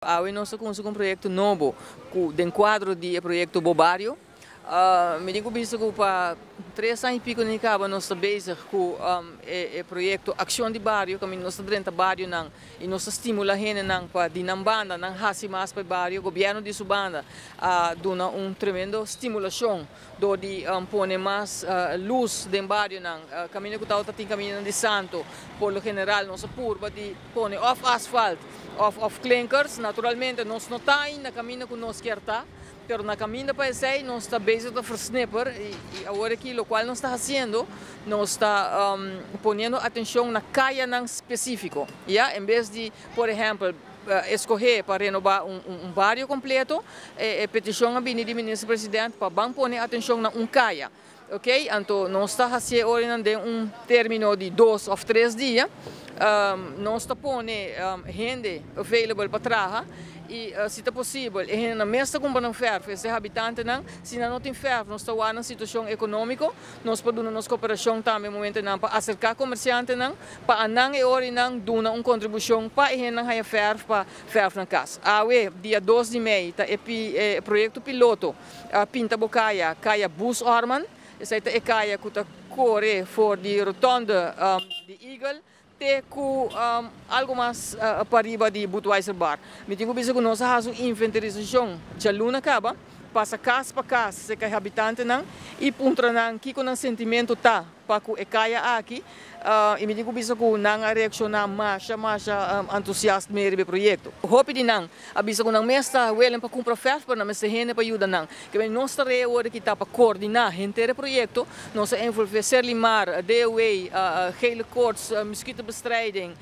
Awe nos ta cuminsa cu un proyecto nobo cu den cuadro di e proyecto Bo Bario. Mi tin cu bisa cu pa 3 aña y pico ni caba nos ta bezig cu e proyecto Accion di Bario, caminda nos ta drenta barionan y nos ta stimula hendenan pa di nan banda nan haci mas pa bario. Gobierno di su banda a duna un tremendo stimulacion door di pone mas luz den barionan, caminda cu ta tin caminda di santo. Por lo general nos purba di pone of asfalt of klinkers. Naturalmente nos no ta na caminda cu nos kier ta, pero na caminda pa esey nos ta bezig ta versnipper y awor aki locual nos ta haciendo, nos ta poniendo atencion na cayanan specifico, ya? En bes di, por ehempel, scoge pa renoba un bario completo, e peticion a bini di minister presidente pa ban pone atencion na un caya. Ok? Anto, nos ta haciendo un termino di 2 of 3 dia. Nos ta pone hende available pa traha y si ta posibel, e hende mes ta cumpra un verf, e habitantenan. Si no tin verf, nos ta den situacion economico, nos por duna nos cooperacion tambe momentonan pa acerca comerciantenan, pa nan e ora nan duna un contribucion pa e hende haya verf pa verf na cas. Awe, dia 2 di mei, ta e proyecto piloto, Pinta Bo Caya, Caya Bus Orman, esey ta e caya cu ta core for di rotonde di Eagle, te cu algo mas pariba di Budweiser Bar. Mi tin cu bisa cu nos a haci un inventarisacion dialuna caba, pasa cas pa cas, serca habitantenan, y puntra nan kico nan sentimento ta pa cu e caya aki, y mi tin cu bisa cu nan a reacciona masha, masha entusiasta riba e proyecto. Hopi di nan a bisa cu nan mes ta willing pa cumpra verf, pa nan mester hende pa yuda nan. Kiermen nos tarea awor aki ta pa coordina henter e proyecto, nos a envolve Serlimar, DOW, Gele Koorts, Mosquitobestrijding,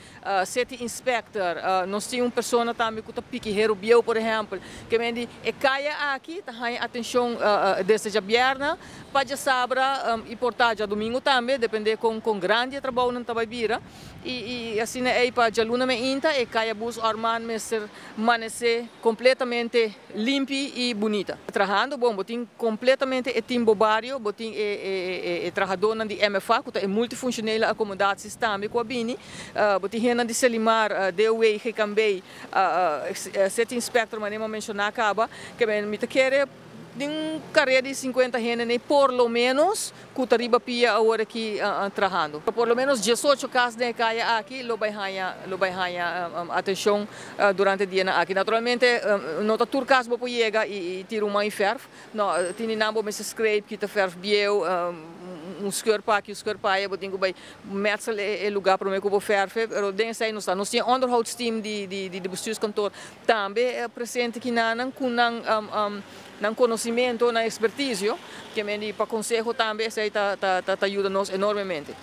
City Inspector, nos tin un persona tambe cu ta piki hero bieu, por ehempel. Kiermen di e caya aki ta haya atencion desde diabierna pa diasabra y por ta diadomingo tambe, depende con grandi e trabounan ta bay bira. Y asina ey pa dialuna mainta e Caya Bus Orman mester amanece completamente limpi y bunita. Trahando, bon, bo tin completamente e team bario, bo tin e trahadornan di MFA, cu ta e multifunctionele accommodaties tambe cu a bini, bo tin hende di Serlimar, DOW, GKB, City Inspector, manera mi a menciona caba, kiermen mi ta kere di un careda di 50 hende, ne, por lo menos, cu ta riba pia awor aki trahando. Por lo menos 18 cas den caya aki lo bay haya atencion durante e dia aki. Naturalmente, no ta tur cas bo por yega y tira un man verf. No, tin nan bo mester scrape, kita verf bieu, un scheur pa aki, un scheur pa aya, bo tin cu bay metsel e lugar pa cu bo verf, pero den esey nos ta. Nos tin onderhoudsteam di bestuurskantoor tambe presente aki nan cu nan conocimento, nan expertise, kiermen pa conseho tambe, esey ta yuda nos enormemente.